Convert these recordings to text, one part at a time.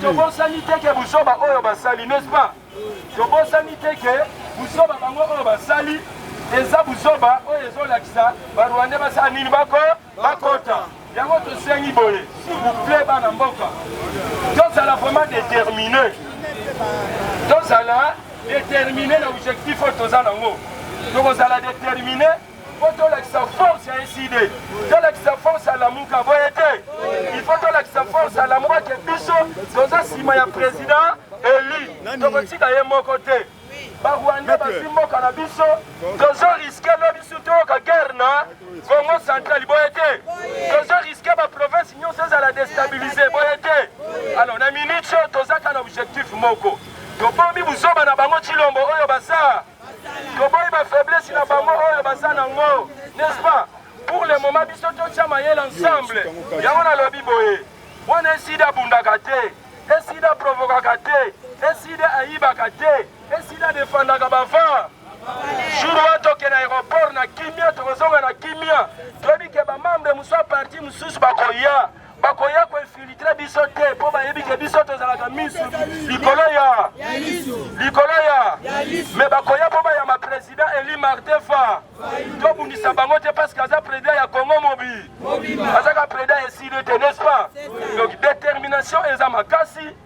Tobosani te ke buzoba oyo basali, n'est-ce pas? Tobosani te ke buzoba bango oyo basali eza buzoba oyo ezolakisa barwandais basala nini bako bakota yango. Tosengi boye, s'il vous plaît, bana mboka, tozala vraiment déterminé, tozala déterminé na objectif oyo toza nango. Tokozala déterminé mpo tolakisa force ya ECiDé, tolakisa force ya Lamuka. Boye te? Il faut tolakisa force ya Lamuka ke biso toza nsima ya président élu, tokotika ye moko te. Barwandais bazwi mboka na biso, tozorisquer lobi biso toyoka guerre na Congo Central. Boye te? Tozorisquer baprovince nyonso ezala déstabilisé. Boye te? Alors, na minute oyo, tozaka na objectif moko: tobomi buzoba na bango Tshilombo oyo baza, toboyi bafaiblesse na bango oyo baza nango, n'est-ce pas? Pour le moment, biso totya mayele ensemble. Yango nalobi boye wana: ECiDé abundaka te, ECiDé aprovokaka te, ECiDé ayibaka te, ECiDé adefandaka bava. Jour wana tokende aéroport na kimia, tokozonga na kimia. Toyebi ke bamembre mosusu ya parti mosusu bakoya koinfiltrer biso te, mpo bayebi ke biso tozalaka misu likolo ya me. Bakoya mpo bayamba président élu Martin Fa. Tobundisa bango te, parce que aza président ya Congo mobi, azaka président ECiDé te, n'est-ce pas? Donc détermination eza makasi.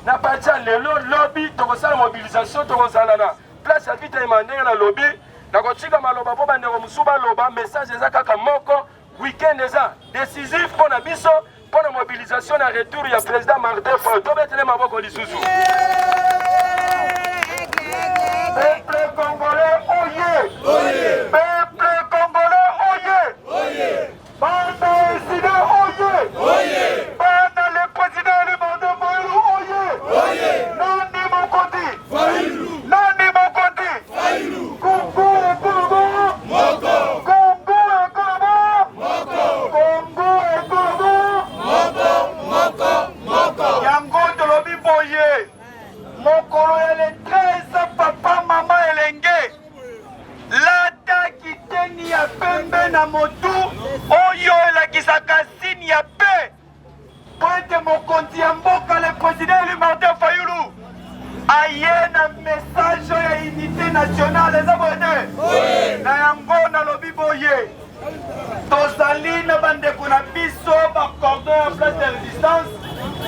Na parti ya lelo, lobi tokosala mobilisation, tokozala na place ya vitayema. Ndenge nalobi, nakotika maloba mpo bandeko mosusu baloba. Message eza kaka moko: weekend eza décisif mpo na biso, mpo na mobilisation na retour ya président Martin Fayulu. Tobetele maboko lisusu. Peuple congolais, oye! Peuple congolais, oye! Bana ECiDé, oye! Bana le président élu Martin Fayulu, oye! Nani mokonzi? Nani mokonzi? Congo ekolobo, Congo ekolobo, Congo ekolobo. Yango tolobi boye: mokolo ya le 13, papa, mama, elenge, lata kiteni ya pembe na motu oyo elakisaka signe ya paix, po ete mokonzi ya mboka, le président élu Martin Fayulu, aye na message ya unité nationale. Eza boye te? Na yango nalobi boye: tozali na bandeko na biso bacordon ya place de résistance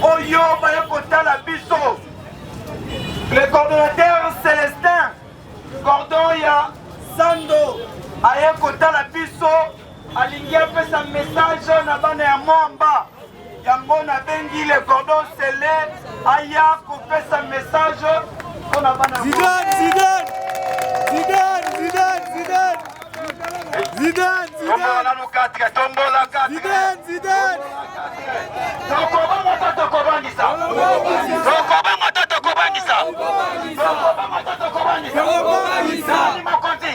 oyo baye kotala biso. Le coordonnateur Célestin, cordon ya Sando, aye kotala biso, alingi apesa message na bana ya Mwamba. Yango nabengi le cordon Sele aya kopesa message mpona bana ya Zidane, Zidane, Zidane, Zidane, Zidane, Zidane, Tombola Zidane, nanu 4, tombola 4. Zidane, Zidane. Tokobanga to tokobangisa? Tokobanga to tokobangisa? Tokobanga to tokobangisa? Nani mokonzi?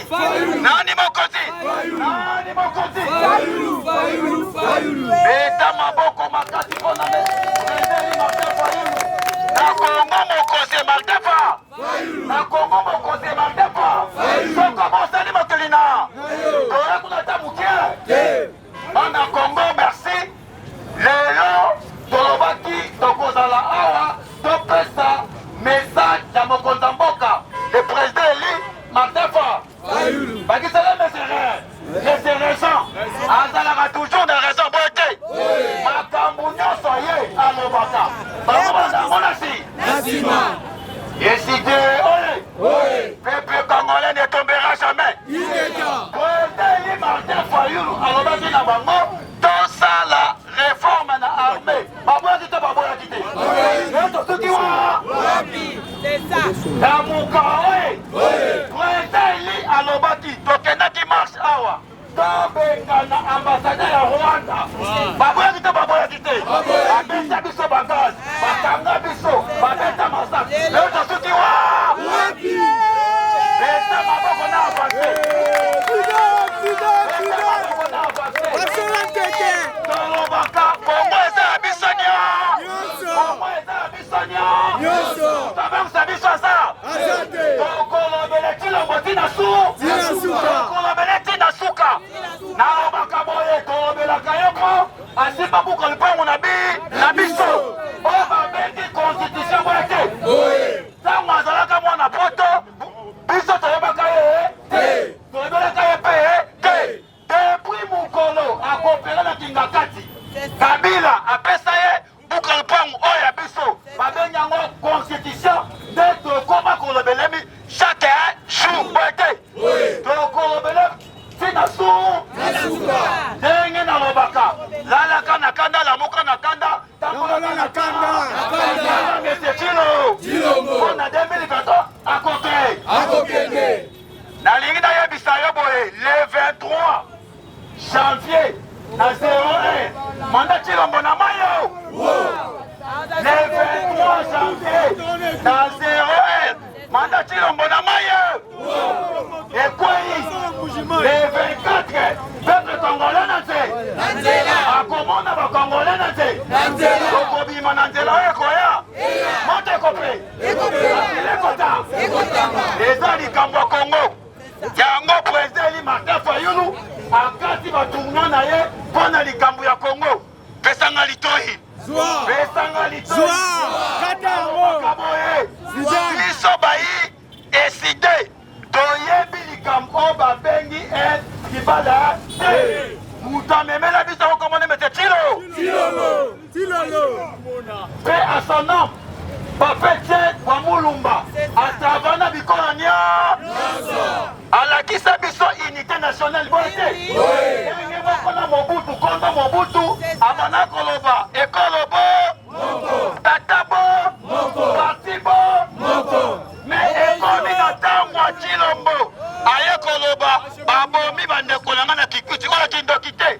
Nani mokonzi? Nani mokonzi? Beta maboko makasi mpona président Martin Fayulu. Na Kongo mokonzi Martin Fa, na Kongo mokonzi Martin Fa. Soko bosali mokili na toya kuna ata moke. Bana Kongo, merci. Lelo tolobaki tokozala awa, topesa message ya mokonzi ya mboka, le président élu Martin Fa. Bakisala monsieur Raison azalaka toujours na raison. Boye te? Makambo nyonso ye alobaka, bango bazango na si ECiDé oye! Peuple congolais ne tombera jamais. Président élu Martin Fayulu alobaki na bango tosala réforme na armée. Baboyaki te? Baboyaki te? Tosuki wa Lamuka oye! Président élu alobaki, tokendaki marche awa, tobengana ambassadeur ya Rwanda. Baboyaki te? Baboyaki te? Babeta biso bagaz, bakanga biso, babeta masasi. Lelo tosuki wa? Beta maboko na avance. Zidane, Zidane, Beta Zidane. maboko na avance. Barcelone tete. Tolobaka Kongo eza ya biso Nyonso. Kongo eza ya biso Nyonso. Tobengisa biso aza Aza te. Tokolobela Tshilombo ntina su Tina suka. Tokolobela ntina suka. Nalobaka boye, tolobelaka ye mpo asimba buka lupango na biso oyo babengi constitution. Monsieur Tshilo. Mpo na 2023 akoke. Akokende. Nalingi nayebisa yo boye le 23 janvier na 01 mandat Tshilombo na mayo. Le 23 janvier na 01 mandat Tshilombo na mayo. Ekwei le 24 peuple congolais na nse akomona bacongolais na nse tokobima na nzela oyo ekoya moto ekope ekota eza likambo ya Congo. Yango président Eli Martin Fayulu akati batournoi na ye mpo na likambo ya Congo. Pesanga litoi, pesanga litoi, kaboye biso bayi eside toyebi likambo oyo babengi kibala te. Moto amemela biso okomona mete Tshilo mpe à son nom Papa Etienne wa Mulumba atravers na bikolo nyonso alakisa biso unité nationale boye te ndenge moko na Mobutu kondo Mobutu abanda koloba ekolo bo tata bo parti bo me ekomi na ntango ya Tshilombo aye koloba babomi bandeko na ngai na Kikwiti oyo kindoki te.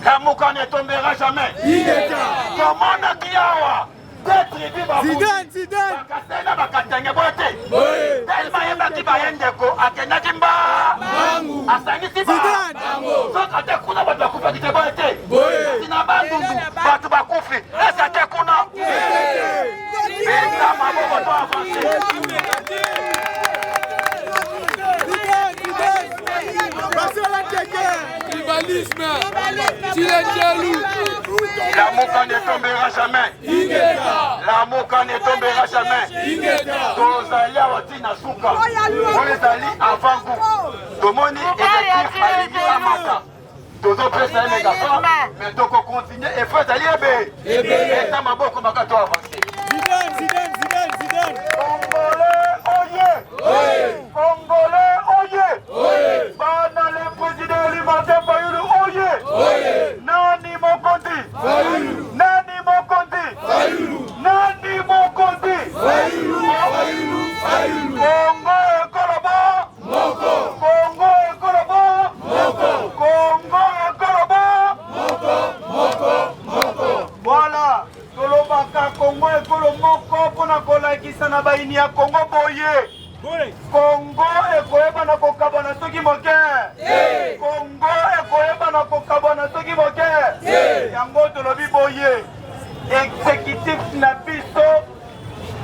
Lamuka ne tombera jamais. Tomonaki awa deux tribus bakasai na bakatenge boye te. Telema ayebaki baye ndeko akendaki mba asangisi ba soki ate kuna bato bakufaki te boye te. Kasi na Bandundu bato bakufi ese ate kuna beta maboko to avance. Tribalisme. Tshilejelu. Lamuka ne tombera jamais. Lamuka ne tombera jamais. Tozali awa ntina suka. Oyo ezali avant goût. Tomoni effectif alingi amata. Tozopesa ye mégaphone, mais tokocontinue effort ezali ebe. Eta maboko maka to avance. Zidane, Zidane, Zidane. Congolais oye! Congolais oye! Bana le président Eli Martin Fayulu oye! Nani mokonzi? Nani mokonzi? Nani mokonzi? Congo ekolo bo! Congo ekolo bo! Congo ekolo bo! Voilà, tolobaka Congo ekolo moko mpona kolakisa na bayini ya Congo boye. Congo ekoyebana kokabwana soki moke. Congo ekoyebana kokabwana soki moke. Yango tolobi boye. Exécutif na biso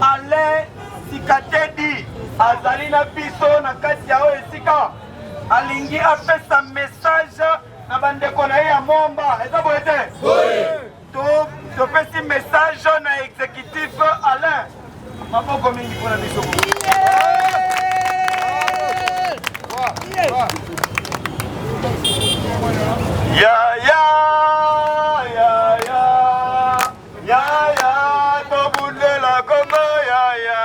Alain Sikatedi azali na biso na kati ya oyo esika alingi apesa message na bandeko na ye ya Mwamba. Eza boye te? Topesi message na exécutif Alain. Maboko mingi mpona biso. Ya ya ya ya ya ya tobundela Kongo ya ya.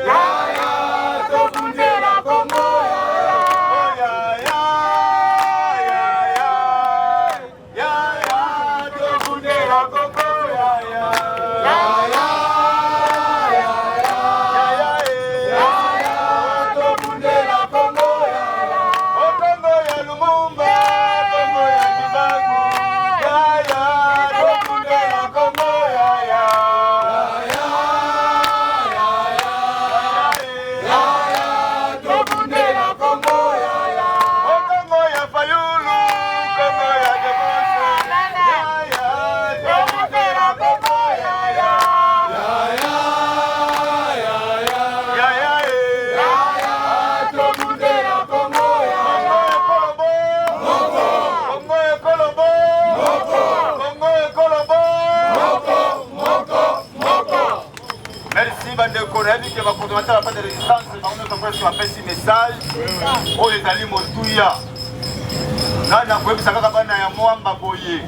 Oh ya ya ya ya ya ya tobundela Kongo ya ya. Ya ya eh. Tobundela Kongo ya ya. Oh Kongo ya Lumumba, Kongo ya Kimbangu. Ya ya tobundela Kongo ya ya. Ya ya tobundela Kongo ya ya. Oh Kongo ya Fayulu, Kongo ya Deboso. Ya ya tobundela Kongo ya ya. Ya ya eh. Tobundela Kongo ya ya. Kongo ekolo bo. Kongo ekolo bo. Kongo ekolo bo. Merci bandeko, nayebi ke bacoordonnateur ya de résistance bango nyonso presque bapesi message oyo ezali motuya. Ngai nakoyebisa kaka bana ya Mwamba boye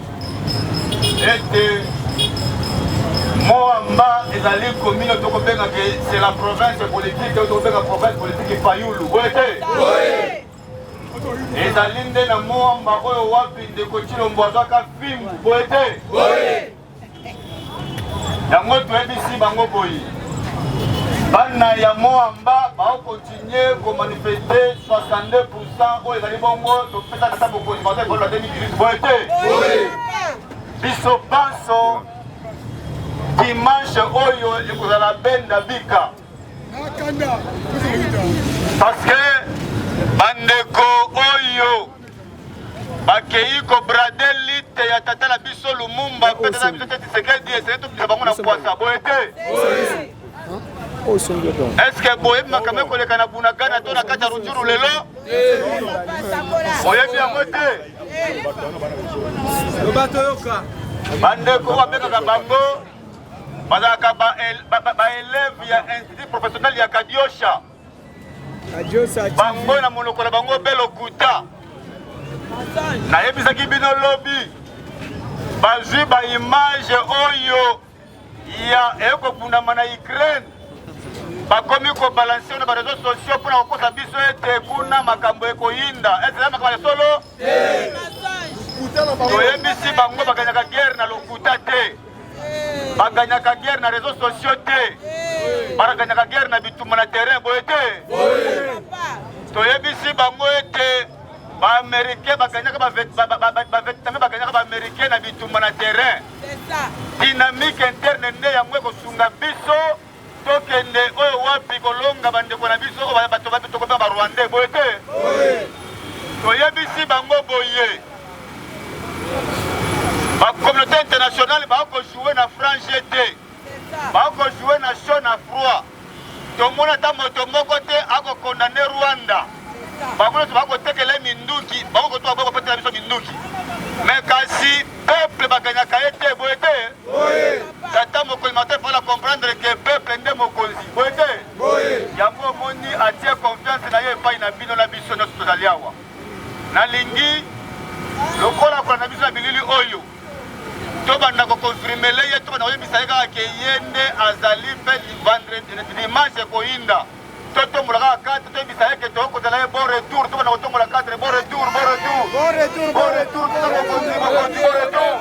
ete Mwamba ezali commune tokobenga ke c'est la province politique oyo tokobenga province politique Fayulu boye te. Ezali nde na Moamba oyo wapi ndeko Tshilombo azwaka fimbu, boye te? Boye. Yango toyebisi bango boye, bana ya Moamba baokontinue komanifeste 62% oyo ezali bongo topesa tata mokonzi Martin Fayulu na 2018, boye te? Boye. Biso banso dimanche oyo ekozala benda bika parce que bandeko oyo bakei kobrade lite ya tata na biso Lumumba mpe tata na biso te Tshisekedi, esengeli tobimisa bango na pwasa, boye te? Est-ce boyebi makambo ekoleka na Bunagana to na kati ya Rutshuru lelo? Boyebi yango te? Bandeko babengaka bango bazalaka baeleve ya institut professionnel ya Kadiosha. Bango na monoko na bango be lokuta. Nayebisaki bino lobi, bazwi ba image oyo ya ekobundama na Ukraine, bakomi kobalanse na ba réseaux sociaux mpona kokosa biso ete kuna makambo ekoyinda. Ete makambo ya solo? Toyebisi bango baganyaka guerre na lokuta te, baganyaka guerre na réseaux sociaux te, baganyaka guerre na bitumba na terrain, boye te? Toyebisi bango ete baaméricain baganyaka, bavietnamais baganyaka baaméricain na bitumba na terrain. Dynamique interne nde yango ekosunga biso tokende oyo wapi kolonga bandeko na biso oyo bato tokobenga barwandais, boye te? Toyebisi bango boye, bacommunauté internationale bakojoue na frange te, bakojoue na chaud na froid. Tomona ata moto moko te akokondane Rwanda. Bango nyonso bakotekela minduki, bango kotoka bakopetela biso minduki, me kasi peuple baganyaka ye te, boye te? Tata mokonzi Martin Fayulu comprendre ke peuple nde mokonzi, boye te? Yango omoni atie confiance na ye epai na bino na biso nyonso tozali awa. Nalingi lokola kolanda biso na bilili oyo, tobanda kokonfirmele ye, tobanda koyebisa ye kaka ke ye nde azali mpe vendredi dimanche ekoyinda. Totombola kaka 4, toyebisa ye ke tokozala ye bon retour. Tobanda kotombola 4, bon retour, bon retour, bon retour, bon retour. Tata mokonzi, mokonzi, bon retour,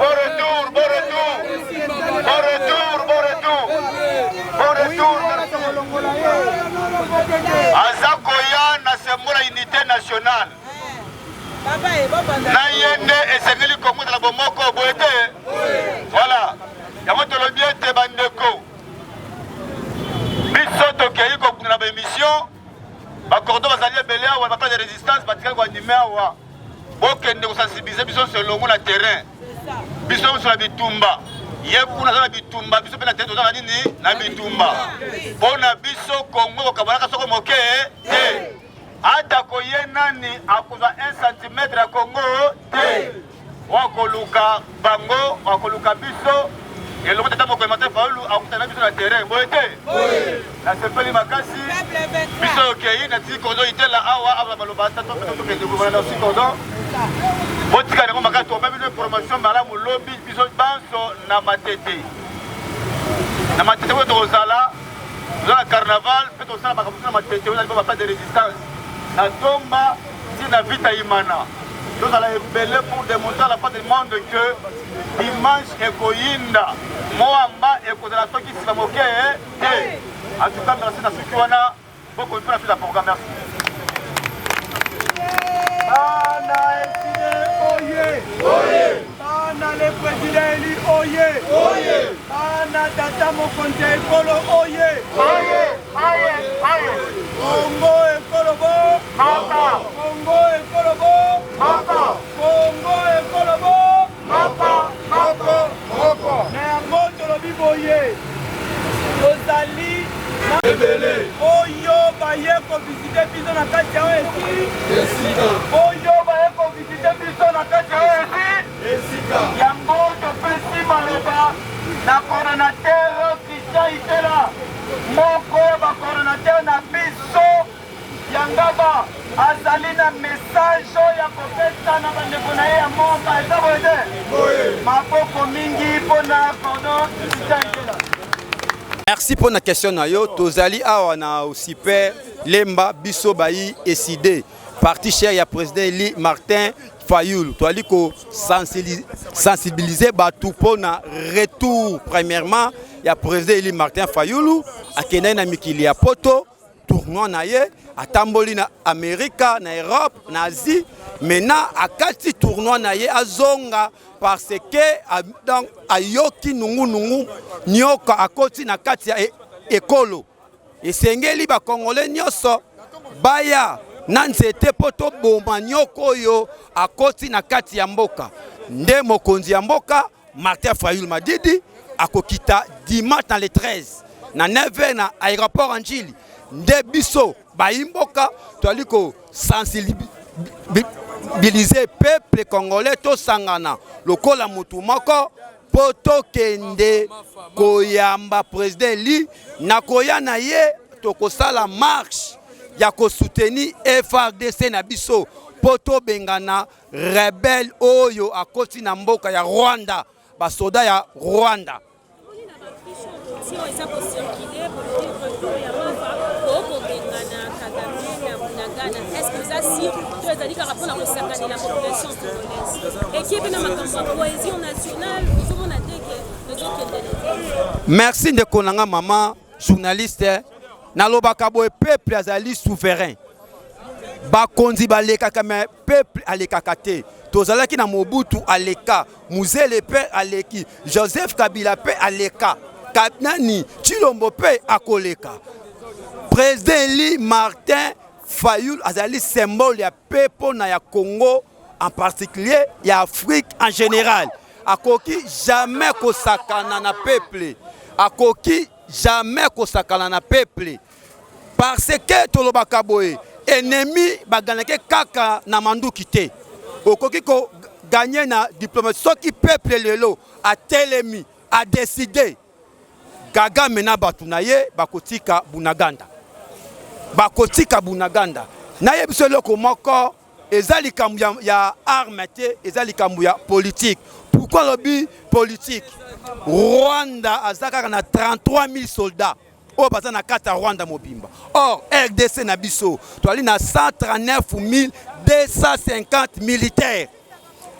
bon retour, bon retour, bon retour, bon retour, bon retour. Aza koya na sembola unité nationale na ye nde esengeli Kongo ezala bomoko, boye te? Voilà, yango tolobi ete bandeko biso tokei kokunda na baémission. Bacordo bazali ebele awa, bapage ya résistance batikali koanime awa. Bokende kosensibilize biso nyonso elongo na terrain, biso nyonso na bitumba. Ye kuna aza na bitumba, biso mpe na terrain toza na nini? Na bitumba. Mpo na biso Kongo kokabolaka soko moke te. Atako ye nani akozwa 1 cm ya Kongo te, wakoluka bango, wakoluka biso elongo. Tata mokonzi Martin Fayulu akutana biso na terrain, boye te? Nasepeli makasi. Biso okei natiki cordon itela awa awa baloba tata tokende kovana. Merci cordon, botika yango makasi. Tokopa bino information malamu lobi. Biso banso na Matete, na Matete oyo tokozala, toza na carnaval mpe tosala makambo na Matete oyo ezali bapage de résistance na Tomba ntina Vita Imana. Tozala ebele pour démontrer à la face du monde que dimanche ekoyinda, Moamba ekozala soki nsima moke te. En tout cas, merci. Na suki wana boko mpe na suite ya programme. Merci. Bana Eside oye! Bana le président élu oye! Bana tata mokonzi ya ekolo oye! Kongo ekolo bo! Kongo ekolo bo! Kongo ekolo bo! Na yango tolobi boye, tozali oyo baye kovisite biso na kati ya oyo esi, oyo baye kovisite biso na kati ya oyo esi. Yango topesi maloba na coordonnateur Christian Itela, moko ya bacoordonnateur na biso ya Ngaba, azali na message oyo ya kopesa na bandeko na ye ya Moamba. Eza boye te? Maboko mingi mpona cordon Christian Itela. Merci pour la question na yo. Tozali awa na Osiper Lemba, biso bayi Eside. Parti cher ya président élu Martin Fayulu, toali ko sensibiliser bato mpona retour premièrement ya président élu Martin Fayulu. Akendaki na mikili ya Poto, tournoi na ye, atamboli na Amerika, na Europe, na Asie. Maintenant akati tournoi na ye, azonga parce que donc ayoki nungunungu, nyoka akoti na kati ya ekolo. Esengeli bakongole nyonso baya na nzete mpo toboma nyoka oyo akoti na kati ya mboka. Nde mokonzi ya mboka Martin Fayulu Madidi akokita dimanche na le 13 na 9h na aéroport Ndjili. Nde biso bayi mboka toali kosensibiliser peuple congolais, tosangana lokola motu moko mpo tokende koyamba président élu. Na koya na ye, tokosala marche ya kosoutenir FARDC na biso mpo tobengana rebelle oyo akoti na mboka ya Rwanda, basoda ya Rwanda. Eza kocirculer retour ya Mafa, okobengana Kagame na Bunagana. Est ce que eza sûr to ezali kaka mpona kosakanela population congolaise? Ekipe na makambo ya cohésion nationale, ozomona te ke ezokendele te? Merci, ndeko na nga, mama journaliste. Nalobaka boye: peuple azali souverain. Bakonzi balekaka, mais peuple alekaka te. Tozalaki na Mobutu, aleka. Mzee mpe aleki. Joseph Kabila mpe aleka. Nani, Tshilombo mpe akoleka. Président élu Martin Fayulu azali symbole ya pe mpona ya Congo en particulier, ya Afrique en général. Akoki jamais kosakana na peuple, akoki jamais kosakana na peuple, parce que tolobaka boye: ennemi bagagnaki kaka na manduki te, okoki kogagner na diplomatie. Soki peuple lelo atelemi, adécider, Kagame na bato na ye bakotika Bunaganda, bakotika Bunaganda. Nayebi biso eloko moko: eza likambo ya arme te, eza likambo ya politique. Pourquoi alobi politique? Rwanda aza kaka na 33 000 soldats oyo baza na kati ya Rwanda mobimba. Or RDC na biso toali na 139 250 militaires.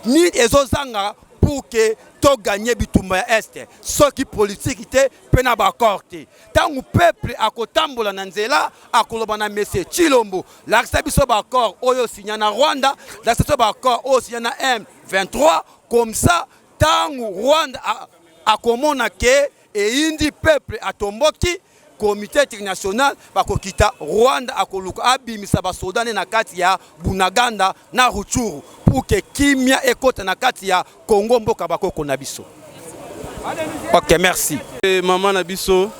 Nini ezozanga pour que togagner bitumba ya Est soki politike te mpe na baaccord te? Ntango peuple akotambola na nzela, akoloba na monsieur Tshilombo: lakisa biso baaccord oyo osinya na Rwanda, lakisa biso baaccord oyo osinya na M23. Comme ça, ntango Rwanda akomona ke eyindi, peuple atomboki, comité international bakokita, Rwanda akoluka abimisa basoda nde na kati ya Bunaganda na Rutshuru pour que kimia ekota na kati ya Congo, mboka bakoko na biso. Ok, merci. Mama na biso.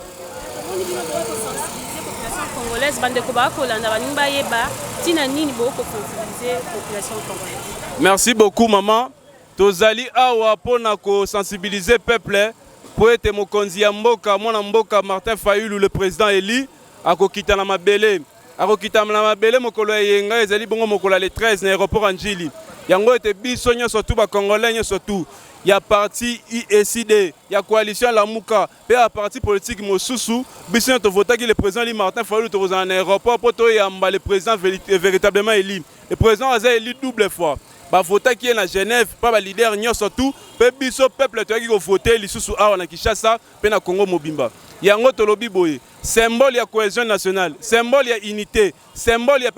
Omoni bino bokosensibiliser population congolaise. Bandeko bakolanda, balingi bayeba ntina nini bokosensibiliser population congolaise. Merci beaucoup, mama. Tozali awa mpona kosensibiliser peuple mpo ete mokonzi ya mboka, mwana mboka Martin Fayulu, le président élu, akokita na mabele, akokita na mabele mokolo ya yenga, ezali bongo mokolo ya le 13 na aéroport ya Ndjili. Yango ete biso nyonso tu, bacongolais nyonso tu ya parti USD, ya coalition Lamuka mpe ya parti politique mosusu, biso nyonso tovotaki le président élu Martin Fayulu, tokozala na aéroport mpo toyamba le président véritablement élu. Le président aza élu double fois: bavotaki ye na Genève mpa baleader nyonso tu, mpe biso peuple toyaki kovote lisusu awa na Kinshasa mpe na Congo mobimba. Yango tolobi boye: symbole ya cohésion nationale, symbole ya unité, symbole ya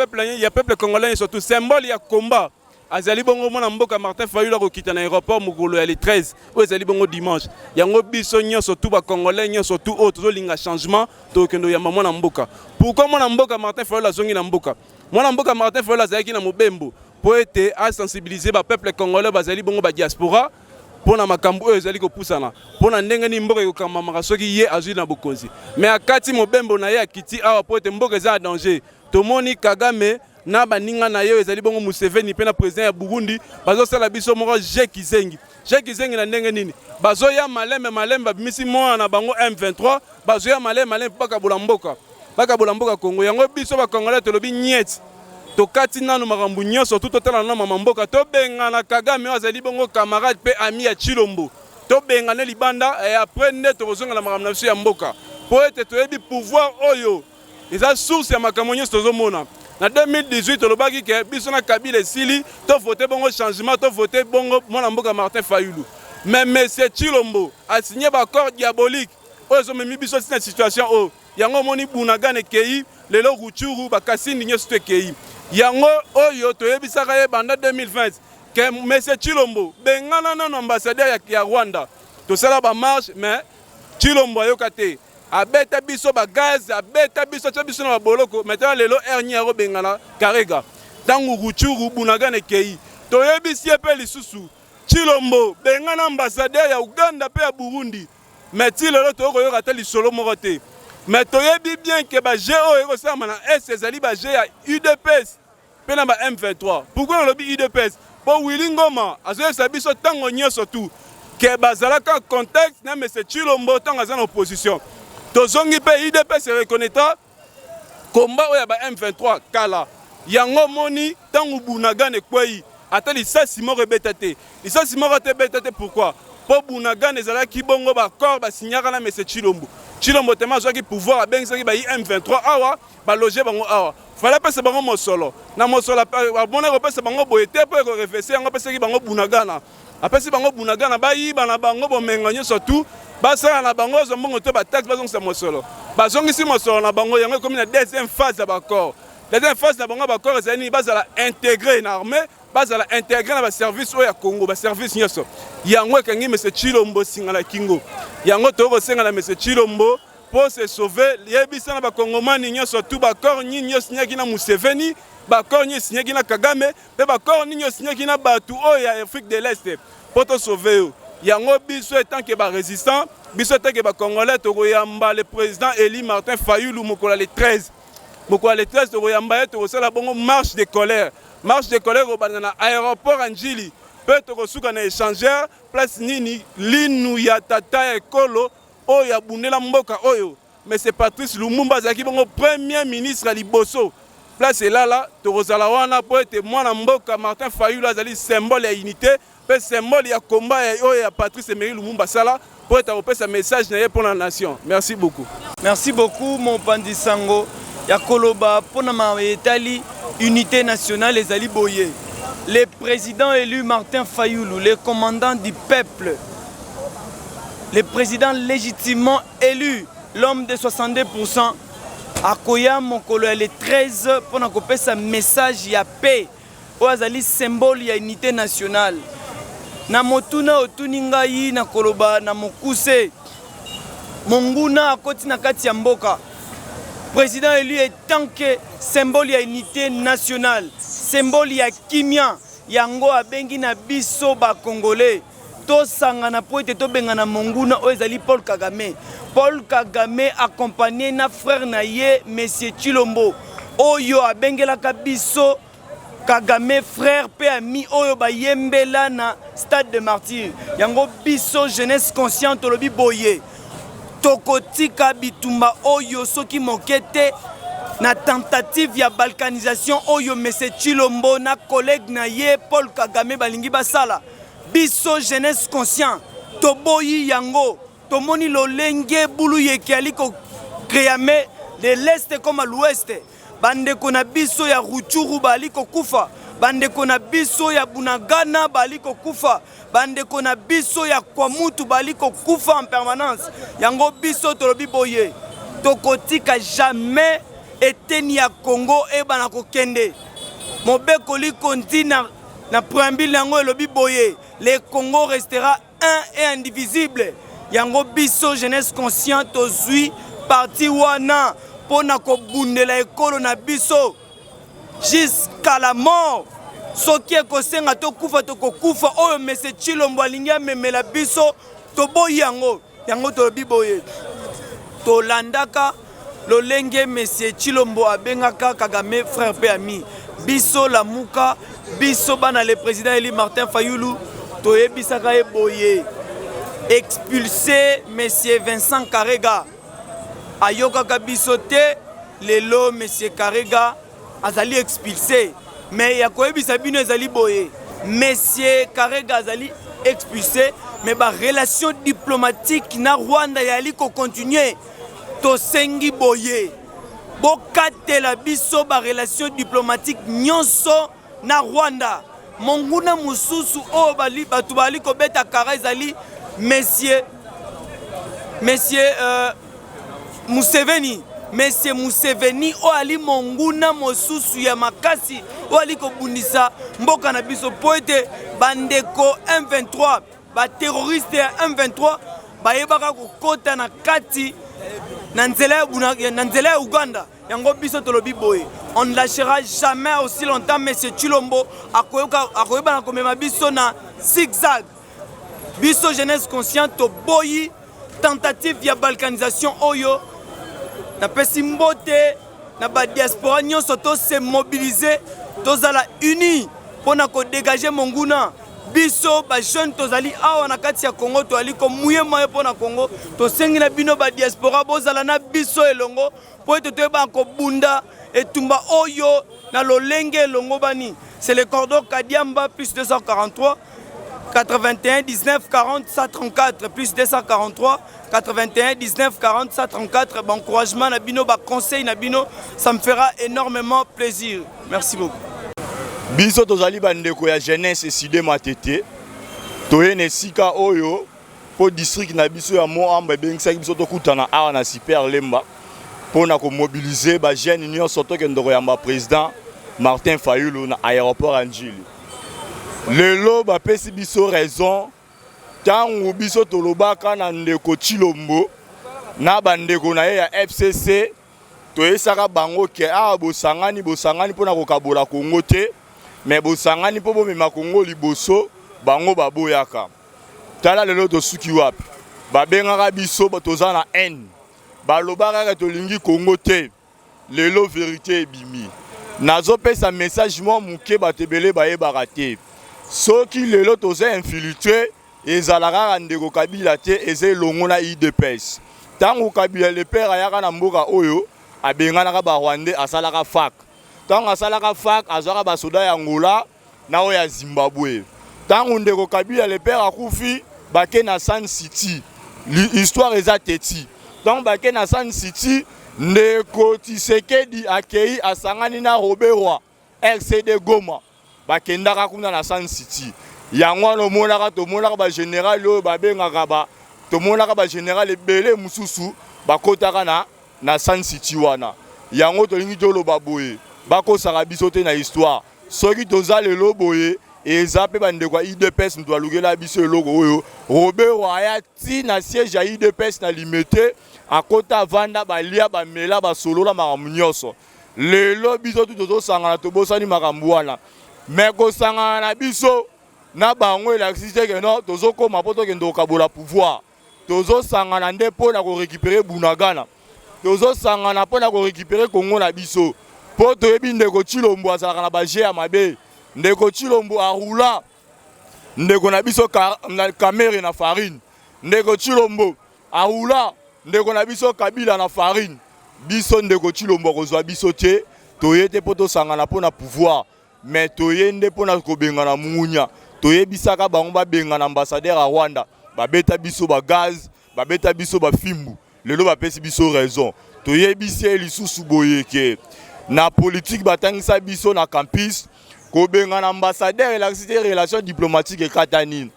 peuple congolais, surtout symbole ya combat, azali bongo mwana mboka Martin Fayulu. Akokita na aéroport mokolo ya le 13 oyo ezali bongo dimanche. Yango biso nyonso tu, bacongolais nyonso tu oyo tozolinga changement, tokokende oyamba mwana mboka. Pourquoi mwana mboka Martin Fayulu azongi na mboka? Mwana mboka Martin Fayulu azalaki na mobembo mpo ete asensibiliser bapeuple congolais bazali bongo badiaspora mpo na makambo oyo ezali kopusana, mpo na ndenge nini mboka ekokambamaka soki ye azwi na bokonzi. Mais akati mobembo na ye, akiti awa mpo ete mboka eza ya danger. Tomoni Kagame na baninga na ye oyo ezali bongo Museveni mpe na président ya Burundi bazosala biso moko je kizengi, je kizengi. Na ndenge nini? Bazoya malembe malembe, babimisi mwana na bango M23, bazoya malembe malembe mpo bakabola mboka, bakabola mboka Kongo. Yango biso bacongolais tolobi niet, tokati nanu makambo nyonso tu, totala nanu mama mboka, tobengana Kagame oyo azali bongo camarade mpe ami ya Tshilombo, tobengane libanda. E après nde tokozongela makambo na biso ya mboka, mpo ete toyebi pouvoir oyo eza source ya makambo nyonso tozomona. Na 2018 tolobaki ke biso na Kabila esili, to vote bongo changement, to vote bongo mwana mboka Martin Fayulu. Mais monsieur Tshilombo a signé ba accord diabolique oyo ezomemi biso ti na situation oyo. Yango omoni Bunagana ekeyi, lelo Rutshuru, ba Kasindi nyonso to ekeyi. Yango oyo toyebisaka ye banda 2020 ke monsieur Tshilombo bengana nanu ambassadeur ya, ya Rwanda. Tosala ba marche mais Tshilombo ayoka te. Abeta biso ba gaz, abeta biso, atia biso na ba boloko, mais tala lelo heure nini akobengana Karega. Tango Rutshuru, Bunagana ekeyi. Toyebisi ye pe lisusu Tshilombo bengana ambassadeur ya Ouganda pe ya Burundi. Mais ti lelo tokoki koyoka ata lisolo moko te. Mais toyebi bien que ba jeux oyo ekosalama na Est ezali ba jeux ya udps pe na ba M23. Pourquoi nalobi udps? Po Willy Ngoma azoyebisa biso tango nyoso tout que bazalaka en contact na monsieur Tshilombo tango aza na opposition. Tozongi pe udps reconnaîtra combat oyo ya ba M23 kala. Yango omoni tango Bunagana ekweyi ata lisasi moko ebeta te. Lisasi moko ata ebeta te pourquoi? Po Bunagana ezalaki bongo ba accord ba signaka na monsieur Tshilombo. Tshilombo tellement azwaki pouvoir abengisaki ba M23 awa ba loger bango awa. Fallait apesa bango mosolo. Na mosolo amonaki kopesa bango boye te po eko reverser yango apesaki bango Bunagana. Apesi bango Bunagana bayiba na bango bomengo nyonso tout basala na bango bazwa mbongo to ba taxe bazongisa mosolo. Bazongisi mosolo na bango yango ekomi na deuxième phase ya ba accord. Deuxième phase na bango ya ba accord ezali nini? Bazala integre na armée, bazala integre na ba service oyo ya Congo, ba service nyonso. Yango ekangi monsieur Tshilombo singa na kingo. Yango tokoki kosenga na monsieur Tshilombo po se sauver, yebisa na ba Congomani nyonso tout ba accord nini yo signaki na Museveni, ba accord nini signaki na Kagame, pe ba accord nini osignaki na batu oyo ya Afrique de l'Est po to sauver yo. Yango biso etant que ba resistants, biso etant que ba Congolais tokoyamba le président élu Martin Fayulu mokolo ya le 13. Mokolo ya le 13 tokoyamba ye, tokosala bongo marche de colère. Marche de colère ekobanda na aéroport ya Ndjili pe tokosuka na échangeur place nini linu ya tata ya ekolo oyo abundela mboka oyo Monsieur Patrice Lumumba azalaki bongo premier ministre ya liboso. Place elala tokozala wana po ete mwana mboka Martin Fayulu azali symbole ya unité pe symbole ya combat ya oyo ya Patrice Emery Lumumba asala po ete akopesa message na ye pona nation. Merci beaucoup. Merci beaucoup mopanzi sango ya koloba pona maye etali unité nationale ezali boye. Le président élu Martin Fayulu, le commandant du peuple, le président légitimement élu, l'homme de 62%, akoya mokolo ya le 13 pona kopesa message ya paix oyo azali symbole ya unité nationale. Na motuna otuni ngai na koloba na mokuse, monguna akoti na kati ya mboka. Président élu etant que symbole ya unité nationale, symbole ya kimia, yango abengi na biso ba Congolais tosangana mpo ete tobengana monguna oyo ezali Paul Kagame. Paul Kagame accompagné na frère na ye Monsieur Tshilombo oyo abengelaka biso Kagame frère pe ami oyo bayembela na stade de martyr. Yango biso jeunesse consciente tolobi boye, tokotika bitumba oyo soki moke te na tentative ya balkanisation oyo Monsieur Tshilombo na collègue na ye Paul Kagame balingi basala. Biso jeunesse conscient toboyi yango, tomoni lolenge bulu yeke ali ko créame de l'est comme à l'ouest. Bandeko na biso ya Rutshuru bali kokufa, bandeko na biso ya Bunagana bali kokufa, bandeko na biso ya Kwamutu bali kokufa en permanence. Yango biso tolobi boye, tokotika jamais eteni ya Congo ebana kokende. Mobeko likonzi na, na preambule yango elobi boye, le Congo restera un et indivisible. Yango biso jeunesse conscient tozui parti wana mpo na kobundela ekolo na biso jusqu'à la mort. Soki ekosenga tokufa tokokufa. Oyo Monsieur Tshilombo alingi amemela biso toboyi yango. Yango tolobi boye, tolandaka lolenge Monsieur Tshilombo abengaka Kagame frère pe ami. Biso Lamuka, biso bana le président élu Martin Fayulu, toyebisaka ye boye, expulser Monsieur Vincent Karega. Ayokaka biso te, lelo Monsieur Karega azali expulsé. Mais ya koyebisa bino ezali boye, Monsieur Karega azali expulsé, mais ba relation diplomatique na Rwanda yali ko continuer. Tosengi boye, Bokatela biso ba relations diplomatiques nyonso na Rwanda. Monguna mosusu oyo bali bato bali kobeta kara ezali monsieur monsieur euh, Museveni Monsieur Museveni oyo ali monguna mosusu ya makasi oyo ali kobundisa mboka na biso mpo ete bandeko M23 ba terroriste ya M23 bayebaka kokota na kati na nzela ya, na nzela ya Uganda. Yango biso tolobi boye, on ne lâchera jamais aussi longtemps monsieur Tshilombo akoyoka akoyeba na komema biso na zigzag. Biso jeunesse consciente toboyi tentative ya balkanisation oyo. Napesi mbote na ba diaspora nyonso, to se mobiliser, tozala unis mpo na kodegage monguna. Biso ba jeune tozali awa na kati ya Congo, tozali komuye mayo mpo na Congo. Tosengi na bino ba diaspora bozala na biso elongo mpo ete toyeba kobunda etumba oyo na lolenge elongobani. C'est le cordon Kadiamba plus 243 81 19 40 134 plus 243 81 19 40 134. Bon encouragement na bino, ba conseil na bino, ça me fera énormément plaisir. Merci beaucoup. Biso tozali bandeko ya jeunesse Eside Matete, toye na esika oyo mpo district na biso ya Moamba ebengisaki biso tokutana awa na Super Lemba mpo na komobilize ba jeunes nyonso tokende koyamba président Martin Fayulu na aéroport ya Ndjili. Lelo bapesi biso raison ntango biso tolobaka na ndeko Tshilombo na bandeko na ye ya FCC, toyesaka bango ke awa bosangani bosangani mpo na kokabola Kongo te, me bosangani mpo bomema Kongo liboso. Bango baboyaka. Tala lelo tosuki wapi? Babengaka biso toza na haine, balobaka kaka tolingi Kongo te. Lelo verite ebimi. Nazopesa message mwa moke, bato ebele bayebaka te. Soki lelo toza infiltre, ezala kaka ndeko Kabila te, eza elongo na UDPS. Ntango Kabila le père ayaka na mboka oyo, abenganaka ba Rwandais, asalaka fac. Ntango asalaka fac, azwaka basoda ya Angola na oyo ya Zimbabwe. Ntango ndeko Kabila le père akufi, bake na Sun City. Histoire eza teti. Ntango bake na Sun City, ndeko Tshisekedi akei asangani na Roberwa RCD Goma, bakendaka kuna na Sun City. Yango wana omonaka, tomonaka ba général oyo babengaka ba, tomonaka ba général ebele mosusu bakotaka na na Sun City wana. Yango tolingi toloba boye, bakosaka biso te na histoire. Soki toza lelo boye, eza mpe bandeko ya UDPS moto balukela biso eloko oyo. Robert aya ti na siège ya UDPS na Limete, akota avanda, balia bamela basolola makambo nyonso. Lelo biso tu tozosangana, tobosani makambo wana. Me kosangana na biso na bango elakisi te ke non tozokoma mpo tokende kokabola pouvoir. Tozosangana nde mpo na korécupérer Bunagana, tozosangana mpo na korécupérer Kongo na biso, mpo toyebi ndeko Tshilombo azalaka na baje ya mabe. Ndeko Tshilombo arula ndeko na biso Kamere na farine, ndeko Tshilombo arula ndeko na biso Kabila na farine. Biso ndeko Tshilombo akozwa biso te, toye te mpo tosangana mpo na pouvoir, mais toye nde mpo na kobengana mungunya. Toyebisaka bango babengana ambassadeur ya Rwanda, babeta biso ba gaz, babeta biso ba fimbu. Lelo bapesi biso raison. Toyebisi ye lisusu boye ke na politique batangisa biso na campus, kobengana ambassadeur elakisi te relation diplomatique ekatani.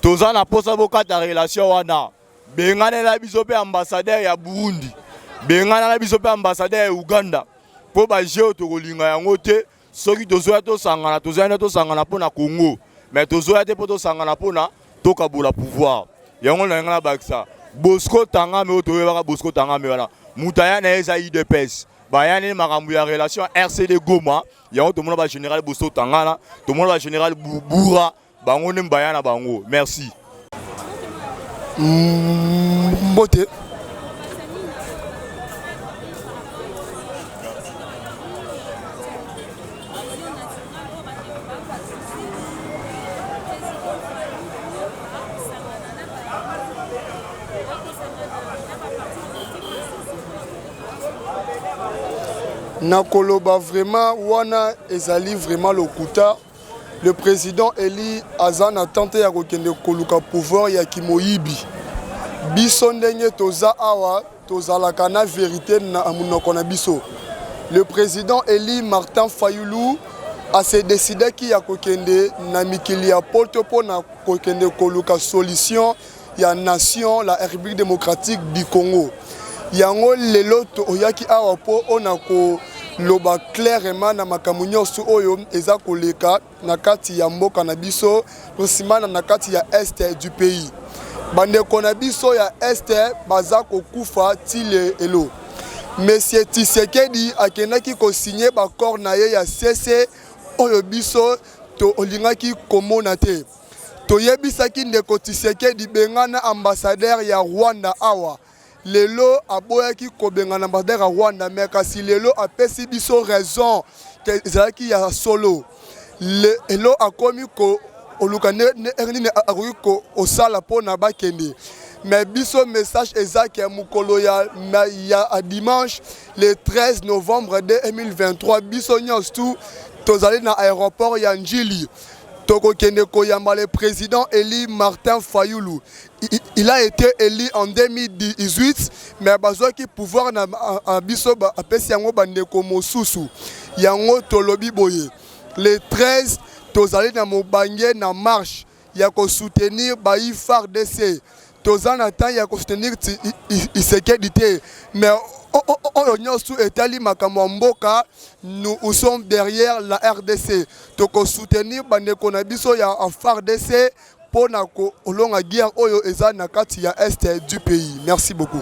Toza na posa bokata relation wana. Benganela biso mpe ambassadeur ya Burundi, benganela biso mpe ambassadeur ya Uganda, mpo ba jeu tokolinga yango te. Soki tozoya tosangana, tozoya nde tosangana mpo na Congo, mais tozoya te mpo tosangana mpo na tokabola pouvoir. Yango na nga nabakisa Bosco Tangame oyo toyebaka Bosco Tangame wana, moto aya na ye eza UDPS, baya nde makambo ya relation RCD Goma. Yango tomona ba général Bosco Tangana, tomona ba général Bura, bango nde baya na bango. Merci. Mbote. Nakoloba vraiment wana ezali vraiment lokuta. Le président Eli aza na tente ya kokende koluka pouvoir ya kimoyibi. Biso ndenge toza awa, Tozalaka na verite na munoko na biso. Le president Eli Martin Fayulu a se decidaki ya kokende na mikili ya poto mpo na kokende koluka solution ya nation la République démocratique du Congo. Yango lelo toyaki awa mpo ona koloba clairement na makambo nyonso oyo eza koleka na kati ya mboka na biso, précisément na kati ya est du pays. Bandeko na biso ya est baza kokufa ti lelo. Monsieur Tshisekedi akendaki kosigner baccord na ye ya CC oyo biso tolingaki komona te. Toyebisaki ndeko Tshisekedi bengana ambassadeur ya Rwanda awa. Lelo aboyaki kobengana ambassadeur ya Rwanda, mais kasi lelo apesi biso raison ke ezalaki ya solo. Lelo akomi koluka nini akoki kosala mpona bakende. Mais biso message eza ke mokolo ya, ya dimanche le 13 novembre 2023 biso nyonso tu tozali na aéroport ya Ndjili, tokokende koyamba le président Eli Martin Fayulu. Il a été élu en 2018, mais bazwaki pouvoir na biso, apesi yango bandeko mosusu. Yango tolobi boye, le 13 tozali na mobange na marche ya kosoutenir bayi FARDC. Toza na temps ya kosoutenir Tshisekedi te, mais oyo nyonso etali makambo ya mboka, nous sommes derrière la RDC. Tokosoutenir bandeko na biso ya FARDC mpona kolonga guerre oyo eza na kati ya est du pays. Merci beaucoup.